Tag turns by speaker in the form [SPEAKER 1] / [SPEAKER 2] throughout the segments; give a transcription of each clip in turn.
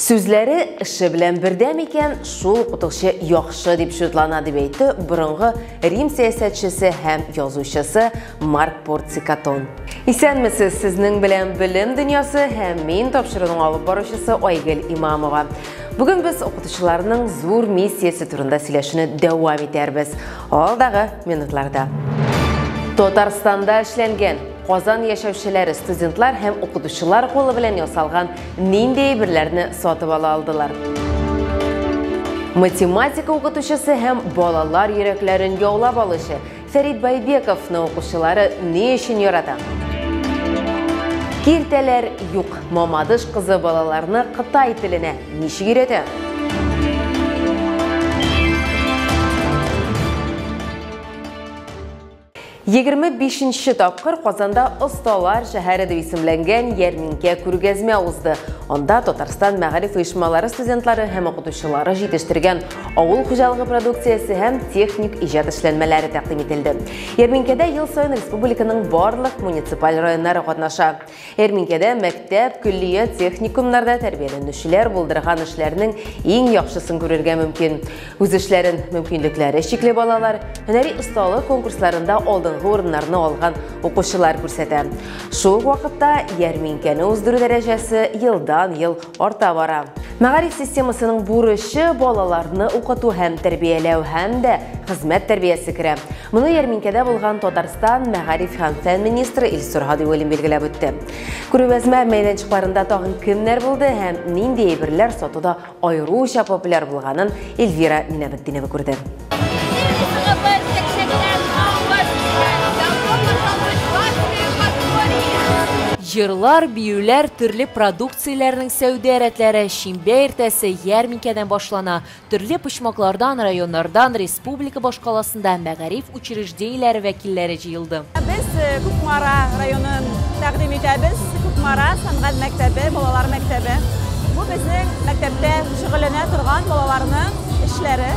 [SPEAKER 1] Сүзләре эше белән бердәм икән, шул укытучы яхшы дип шутлана, дип әйтте борынгы Рим сәясәтчесе һәм язучысы Марк Порций Катон. Исәнмесез, сезнең белән Белем дөньясы һәм мин тапшыруның алып баручысы Айгөл Имамова. Бүген без укытучыларның зур миссиясе турында сөйләшүне дәвам итәрбез. Алдагы минутларда. Татарстанда эшләнгән Казан яшәүчеләре студентлар һәм укытучылар кулы белән ясалган нинди әйберләрне сатып ала алдылар? Математика укытучысы һәм балалар йөрәкләрен яулап алучы Фәрит Байбековны укучылары ни өчен ярата? Киртәләр юк. Мамадыш кызы балаларны кытай теленә ничек өйрәтә? 25 тапкыр Казанда Осталар шәһәре дип исемләнгән ярминкә күргәзмә узды. Анда Татарстан мәгариф оешмалары студентлары һәм укытучылары җитештергән авыл хуҗалыгы продукциясе һәм техник иҗат эшләнмәләре тәкъдим ителде. Ярминкәдә ел саен республиканың барлык муниципаль районнары катнаша. Ярминкәдә мәктәп, көллият, техникумнарда тәрбияләнүчеләр булдырган эшләрнең иң яхшысын күрергә мөмкин. Үз эшләрен мөмкинлекләре чикле балалар, һөнәри осталык конкурсларында алдынгы урыннарны алган укучылар күрсәтә. Шул ук вакытта ярминкәне уздыру дәрәҗәсе елдан-ел арта бара. Мәгариф системасының бурычы балаларны укыту һәм тәрбияләү һәм дә хезмәт тәрбиясе керә. Моны ярминкәдә булган Татарстан мәгариф һәм фән министры Илсур Һадиуллин билгеләп үтте. Күргәзмә мәйданчыкларында тагын кемнәр булды һәм нинди әйберләр сатуда аеруча популяр булганын Эльвира Минәбетдинова күрде.
[SPEAKER 2] Җырлар, биюләр, төрле продукцияләрнең сәүдә рәтләре шимбә иртәсе ярминкәдән башлана. Төрле почмаклардан, районнардан республика башкаласында мәгариф учреждениеләре вәкилләре җыелды.
[SPEAKER 3] Без Кукмара районын тәкъдим итәбез. Кукмара сәнгать мәктәбе, балалар мәктәбе. Бу безнең мәктәптә шөгыльләнә торган балаларның эшләре,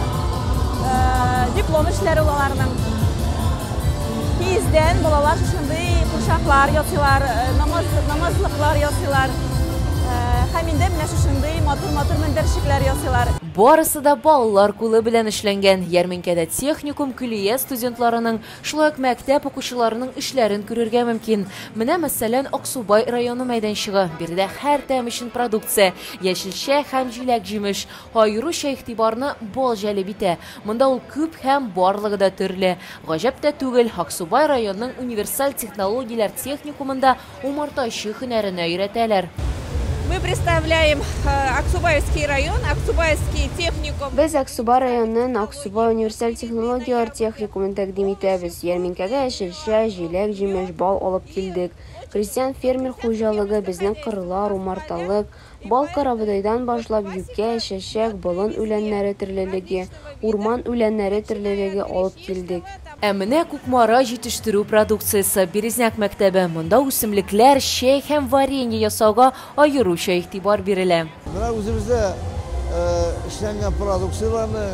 [SPEAKER 3] диплом эшләре ул аларның. Киездән балалар шушындый курчаклар ясыйлар, намазлыклар ясыйлар. Һәм инде менә шушындый матур-матур мендәрчекләр ясыйлар.
[SPEAKER 2] Барысы да балалар кулы белән эшләнгән. Ярминкәдә техникум, көллият студентларының, шулай ук мәктәп укучыларының эшләрен күрергә мөмкин. Менә, мәсәлән, Аксубай районы мәйданчыгы. Биредә һәр тәм өчен продукция, яшелчә һәм җиләк-җимеш. Аеруча игътибарны бал җәлеп итә. Монда ул күп һәм барлыгы да төрле. Гаҗәп тә түгел, Аксубай районының универсаль технологияләр техникумында умартачы һөнәренә өйрәтәләр.
[SPEAKER 3] Мы представляем Аксубайский район, Аксубайский техникум.
[SPEAKER 4] Без Аксубай районының Аксубай универсаль технологияләр техникумын тәкъдим итәбез. Ярминкәгә яшелчә, җиләк-җимеш, бал алып килдек. Крестьян фермер хуҗалыгы безнең кырлар, умарталык, бал карабодайдан башлап юкә, чәчәк, болын үләннәре төрлелеге, урман үләннәре төрлелеге алып килдек.
[SPEAKER 2] Ә менә Кукмара җитештерү продукциясе Березняк мәктәбе. Монда үсемлекләр, чәй һәм варенье ясауга аеруча игътибар бирелә.
[SPEAKER 5] Менә үзебездә эшләнгән продукцияләрне,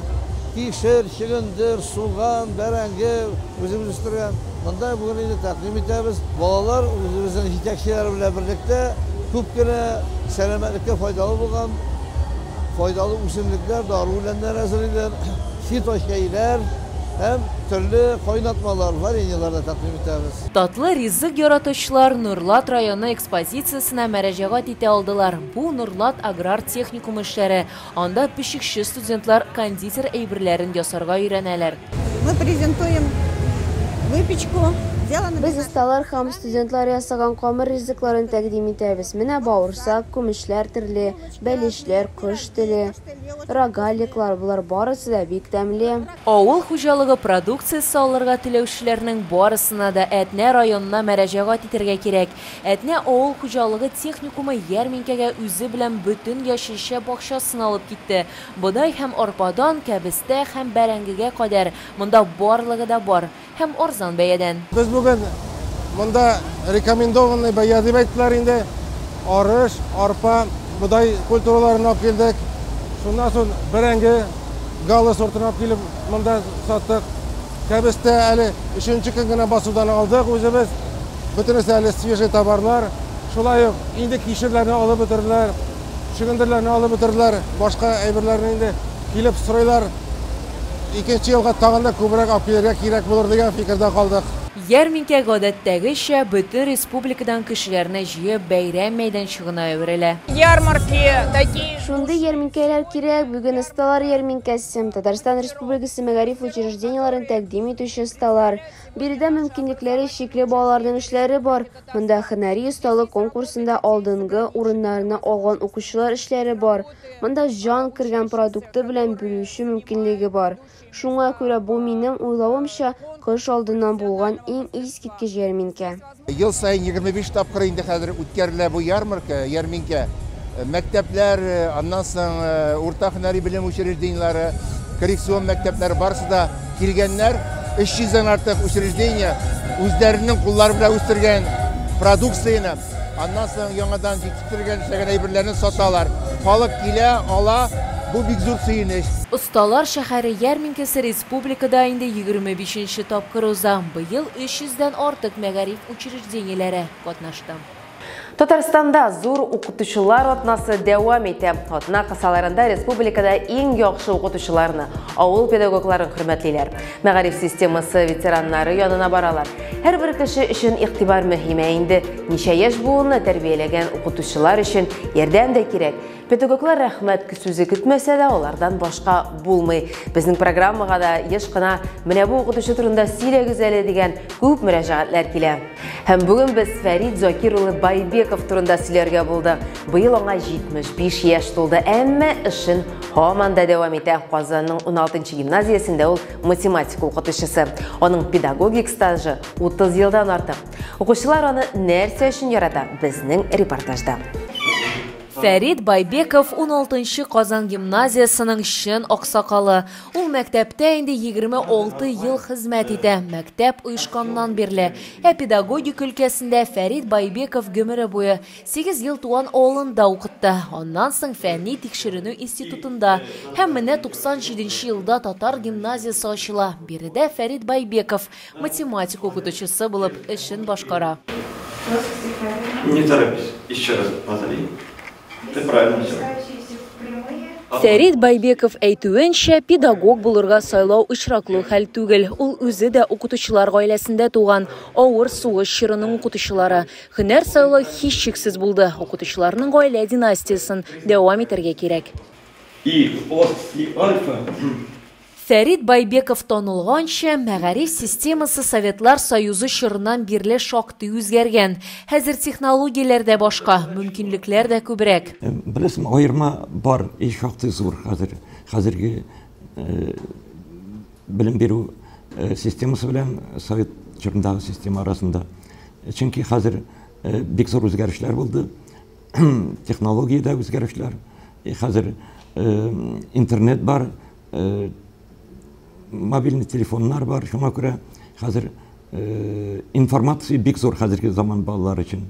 [SPEAKER 5] кишер, чөгендер, суган, бәрәңге үзебез үстергән. Монда бүген инде тәкъдим итәбез. Балалар үзебезнең җитәкчеләр белән берлектә күп кенә сәламәтлеккә файдалы булган файдалы үсемлекләр, дару үләннәр әзерлиләр, фиточәйләр һәм төрле кайнатмалар, вареньелар да тәкъдим итәбез.
[SPEAKER 2] Татлы ризык яратучылар Нурлат районы экспозициясенә мөрәҗәгать итә алдылар. Бу Нурлат аграр техникум эшләре. Анда пешекче студентлар кондитер әйберләрен ясарга өйрәнәләр.
[SPEAKER 3] Мы презентуем выпечку.
[SPEAKER 4] Без осталар һәм студентлар ясаган камыр ризыкларын тәкъдим итәбез. Менә бавырсак, күмәчләр төрле, бәлешләр, кош теле, рогаликлар, болар барысы да бик тәмле.
[SPEAKER 2] Авыл хуҗалыгы продукциясе алырга теләүчеләрнең барысына да Әтнә районына мөрәҗәгать итәргә кирәк. Әтнә авыл хуҗалыгы техникумы ярминкәгә үзе белән бөтен яшелчә бакчасын алып китте. Бодай һәм арпадан, кәбестә һәм бәрәңгегә кадәр монда барлыгы да бар һәм арзан бәядән.
[SPEAKER 6] Без бүген монда рекомендованный бәя дип әйттеләр инде. Арыш, арпа, бодай культураларын алып килдек. Шуннан соң бәрәңге гала сортын алып килеп монда саттык. Кәбестә әле өченче көн генә басудан алдык үзебез. Бөтенесе әле свежий товарлар. Шулай ук инде кишерләрне алып бетерделәр. Чөгендерләрне алып бетерделәр, башка әйберләрне инде килеп сорыйлар. Икенче елга тагын да күбрәк алып килергә кирәк булыр дигән фикердә калдык.
[SPEAKER 2] Ярминкә гадәттәгечә бөтен республикадан кешеләрне җыеп бәйрәм мәйданчыгына әверелә.
[SPEAKER 3] Ярмарки такие.
[SPEAKER 4] Шундый ярминкәләр кирәк. Бүген осталар ярминкәсе. Татарстан Республикасы мәгариф учреждениеләрен тәкъдим итүче осталар. Биредә мөмкинлекләре чикле балаларның эшләре бар. Монда һөнәри осталык конкурсында алдынгы урыннарны алган укучылар эшләре бар. Монда җан кергән продукты белән бүлешү мөмкинлеге бар. Шуңа күрә бу минем уйлавымча, кыш алдыннан булган иң искиткеч ярминкә.
[SPEAKER 7] Ел саен 25 тапкыр инде хәзер үткәрелә бу ярмарка, ярминкә. Мәктәпләр, аннан соң урта һөнәри белем учреждениеләре, коррекцион мәктәпләр барысы да килгәннәр. 300 дән артык учреждение үзләренең куллары белән үстергән продукцияне, аннан соң яңадан җитештергән эшләгән әйберләрне саталар. Халык килә, ала. Бу бик зур сөенеч.
[SPEAKER 2] Осталар шәһәре ярминкәсе республикада инде 25 тапкыр уза. Быел 300 дән артык мәгариф учреждениеләре катнашты.
[SPEAKER 1] Татарстанда зур укытучылар атнасы дәвам итә. Атна кысаларында республикада иң яхшы укытучыларны, авыл педагогларын хөрмәтлиләр. Мәгариф системасы ветераннары янына баралар. Һәрбер кеше өчен игътибар мөһим, ә инде ничә яшь буынны тәрбияләгән укытучылар өчен ярдәм дә кирәк. Педагоглар рәхмәт сүзе көтмәсә дә, алардан башка булмый. Безнең программага да еш кына менә бу укытучы турында сөйләгез әле дигән күп мөрәҗәгатьләр килә. Һәм бүген без Фәрит Закир улы Байбеков турында сөйләргә булдык. Быел аңа 75 яшь тулды, әмма эшен һаман да дәвам итә. Казанның 16 гимназиясендә ул математика укытучысы. Аның педагогик стажы 30 елдан артык. Укучылар аны нәрсә өчен ярата? Безнең репортажда.
[SPEAKER 2] Фәрит Байбеков 16 Казан гимназиясының чын аксакалы. Ул мәктәптә инде 26 ел хезмәт итә. Мәктәп оешканнан бирле. Ә педагогик өлкәсендә Фәрит Байбеков гомере буе 8 ел туган авылында укытты. Аннан соң фәнни тикшеренү институтында. Һәм менә 97 елда татар гимназиясе ачыла. Биредә Фәрит Байбеков математика укытучысы булып эшен башкара.
[SPEAKER 8] Не торопись, еще раз повтори. Ты правильно все.
[SPEAKER 2] Фәрит Байбеков әйтүенчә, педагог булырга сайлау очраклы хәл түгел. Ул үзе дә укытучылар гаиләсендә туган, авыр сугыш чорының укытучылары. Һөнәр сайлау һичшиксез булды. Укытучыларның гаилә династиясын дәвам итәргә кирәк.
[SPEAKER 8] И от, и альфа.
[SPEAKER 2] Фәрит Байбеков танылганча, мәгариф системасы Советлар Союзы чорыннан бирле шактый үзгәргән. Хәзер технологияләр дә башка, мөмкинлекләр дә күбрәк.
[SPEAKER 8] Беләсең, аерма бар, и шактый зур хәзер. Хәзерге белем бирү системасы белән Совет чорындагы система арасында. Чөнки хәзер бик зур үзгәрешләр булды. Технологиядә үзгәрешләр. Хәзер интернет бар, мобильный телефоннар бар, шуңа күрә хәзер информация бик зур хәзерге заман балалар өчен.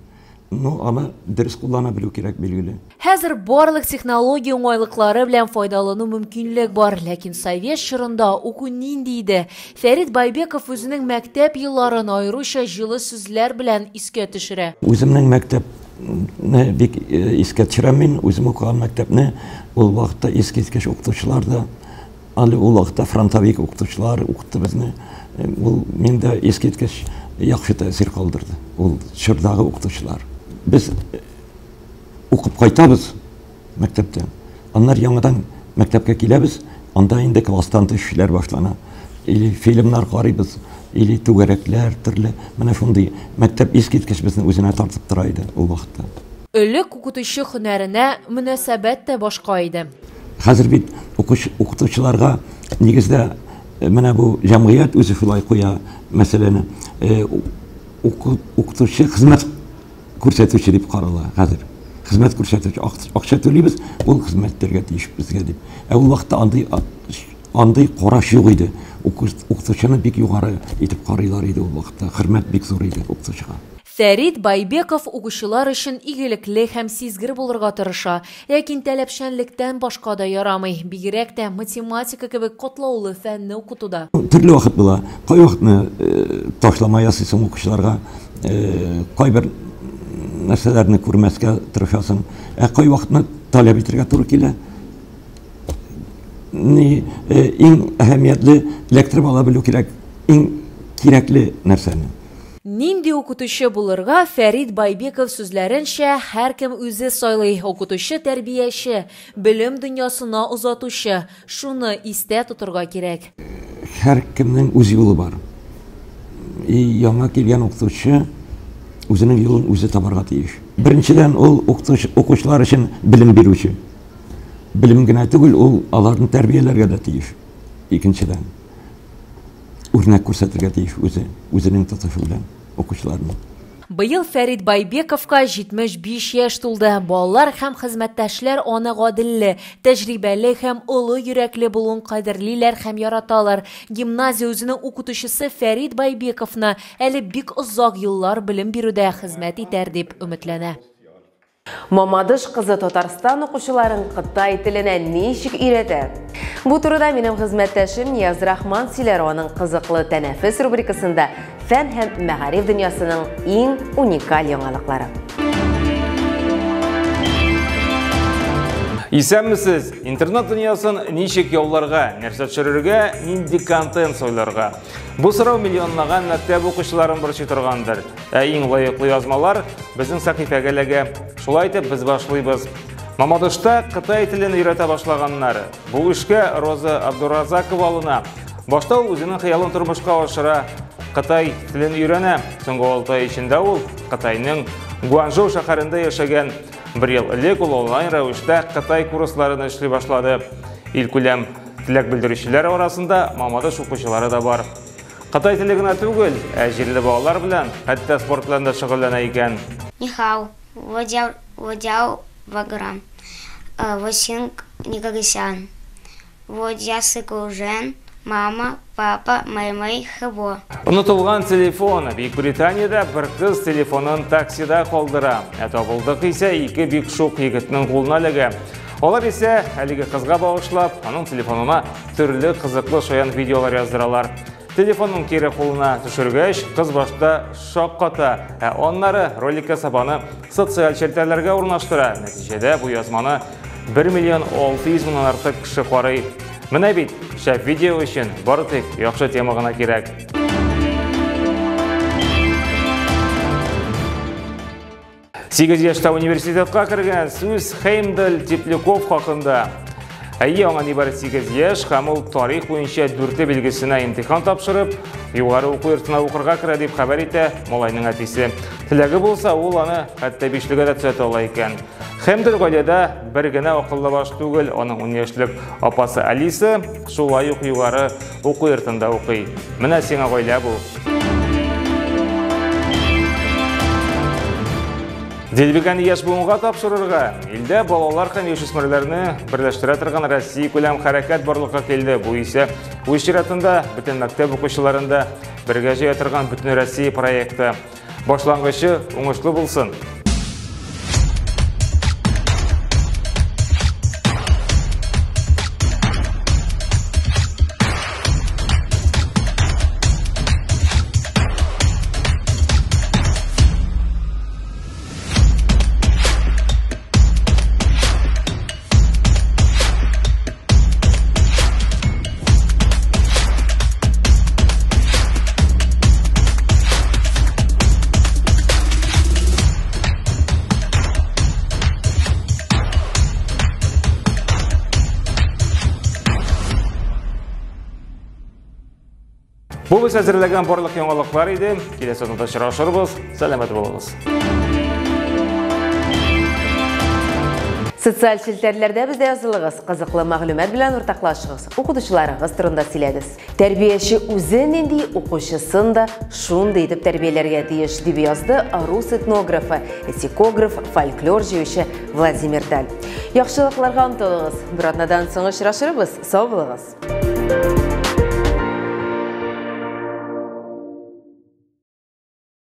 [SPEAKER 8] Но аны дөрес куллана белү кирәк, билгеле.
[SPEAKER 2] Хәзер барлык технология уңайлыклары белән файдалану мөмкинлек бар, ләкин совет чорында уку нинди иде? Фәрит Байбеков үзенең мәктәп елларын аеруча җылы сүзләр белән искә төшерә.
[SPEAKER 8] Үземнең мәктәпне бик искә төшерәм мин, үзем укыган мәктәпне. Ул вакытта искиткеч укытучылар да, әле ул вакытта фронтовик укытучылар укытты безне. Ул миндә искиткеч яхшы тәэсир калдырды. Ул чордагы укытучылар. Без укып кайтабыз мәктәптән. Аннары яңадан мәктәпкә киләбез, анда инде класстан тыш эшләр башлана. Или фильмнар карыйбыз, или түгәрәкләр төрле. Менә шундый мәктәп искиткеч безне үзенә тартып тора иде ул вакытта.
[SPEAKER 2] Элек укытучы һөнәренә мөнәсәбәт тә башка иде.
[SPEAKER 8] Хәзер бит укытучыларга нигездә менә бу җәмгыять үзе шулай куя мәсьәләне. Укытучы хезмәт күрсәтүче дип карала хәзер. Хезмәт күрсәтүче, акча түлибез, ул хезмәт итәргә тиеш безгә дип. Ә ул вакытта андый караш юк иде. Укытучыны бик югары итеп карыйлар иде ул вакытта. Хөрмәт бик зур иде укытучыга.
[SPEAKER 2] Фәрит Байбеков укучылар өчен игелекле һәм сизгер булырга тырыша. Ләкин таләпчәнлектән башка да ярамый. Бигрәк тә математика кебек катлаулы фәнне укытуда.
[SPEAKER 8] Төрле вакыт була. Кай вакытны ташлама ясыйсың укучыларга, кайбер нәрсәләрне күрмәскә тырышасың. Ә кай вакытны таләп итәргә туры килә. Ни, иң әһәмиятле эләктереп ала белү кирәк, иң кирәкле нәрсәне.
[SPEAKER 2] Нинди укытучы булырга, Фәрит Байбеков сүзләренчә, һәркем үзе сайлый. Укытучы тәрбияче, белем дөньясына озатучы. Шуны истә тотырга кирәк.
[SPEAKER 8] Һәркемнең үз юлы бар. И яңа килгән укытучы үзенең юлын үзе табарга тиеш. Беренчедән, ул укытучы, укучылар өчен белем бирүче. Белем генә түгел, ул аларны тәрбияләргә дә тиеш. Икенчедән, үрнәк күрсәтергә тиеш үзе, үзенең тотышы белән укучыларны.
[SPEAKER 2] Быел Фәрит Байбековка 75 яшь тулды. Балалар һәм хезмәттәшләр аны гаделле, тәҗрибәле һәм олы йөрәкле булуын кадерлиләр һәм яраталар. Гимназия үзенең укытучысы Фәрит Байбековны әле бик озак еллар белем бирүдә хезмәт итәр дип өметләнә.
[SPEAKER 1] Мамадыш кызы Татарстан укучыларын кытай теленә ничек өйрәтә? Бу турыда минем хезмәттәшем Нияз Рахман сөйләр аның кызыклы тәнәфес рубрикасында фән һәм мәгариф дөньясының иң уникаль яңалыклары.
[SPEAKER 9] Исәнмесез! Интернет дөньясын ничек яуларга, нәрсә төшерергә, нинди контент сайларга? Бу сорау миллионлаган мәктәп укучыларын борчый торгандыр. Ә иң лаеклы язмалар безнең сәхифәгә эләгә. Шулай итеп без башлыйбыз. Мамадышта кытай телен өйрәтә башлаганнар. Бу эшкә Роза Абдуразакова алына. Башта ул үзенең хыялын тормышка ашыра. Кытай телен өйрәнә. Соңгы 6 ай эчендә ул Кытайның Гуанчжоу шәһәрендә яшәгән. Бер ел элек ул онлайн рәвештә Кытай курсларын эшли башлады. Илкүләм теләк белдерүчеләр арасында Мамадыш укучылары да бар. Кытай теле генә түгел, ә җирле балалар белән, хәтта спорт белән дә шөгыльләнә икән.
[SPEAKER 10] Нихау, Водяу Ваграм, Восинг Никогосян, Водясыкужен, Мама, папа, Мэй-Мэй, Хэбо.
[SPEAKER 9] Онытылган телефон. Бөекбританиядә бер кыз телефонын таксида калдыра. Ә табылдык исә ике бик шук егетнең кулына эләгә. Алар исә әлеге кызга багышлап, аның телефонына төрле кызыклы шаян видеолар яздыралар. Телефонын кире кулына төшергәч, кыз башта шакката, ә аннары роликка сабаны социаль челтәрләргә урнаштыра. Нәтиҗәдә бу язманы 1 миллион 600 меңнән артык кеше карый. Менә бит, шәп видео өчен бары тик яхшы тема гына кирәк. Сигез яшьтә университетка кергән сүз Хеймдаль Тепляков хакында. Әйе, аңа нибары 8 яшь һәм ул тарих буенча дүртле билгесенә имтихан тапшырып, югары уку йортына укырга керә дип хәбәр итә малайның әтисе. Теләге булса, ул аны хәтта бишлегә дә төзәтә ала икән. Хемдел гаиләдә бер генә акыллы баш түгел, аның 10 яшьлек апасы Алиса шулай ук югары уку йортында укый. Менә сиңа гаилә бу. Дилбегәне яшь буынга тапшырырга, илдә балалар һәм яшүсмерләрне берләштерә торган Россия күләм хәрәкәт барлыкка килде. Бу исә үз чиратында бөтен мәктәп укучыларын да бергә җыя торган Бөтенроссия проекты. Башлангычы уңышлы булсын! Бу без әзерләгән барлык яңалыклар иде. Киләсе атнада очрашырбыз. Сәламәт булыгыз.
[SPEAKER 1] Социаль челтәрләрдә бездә язылыгыз, кызыклы мәгълүмат белән уртаклашыгыз, укытучыларыгыз турында сөйләгез. Тәрбияче үзе нинди, укучысын да шундый итеп тәрбияләргә тиеш, дип язды рус этнографы, этикограф, фольклор җыючы Владимир Даль. Яхшылыкларга омтылыгыз. Бер атнадан соң очрашырбыз. Сау булыгыз.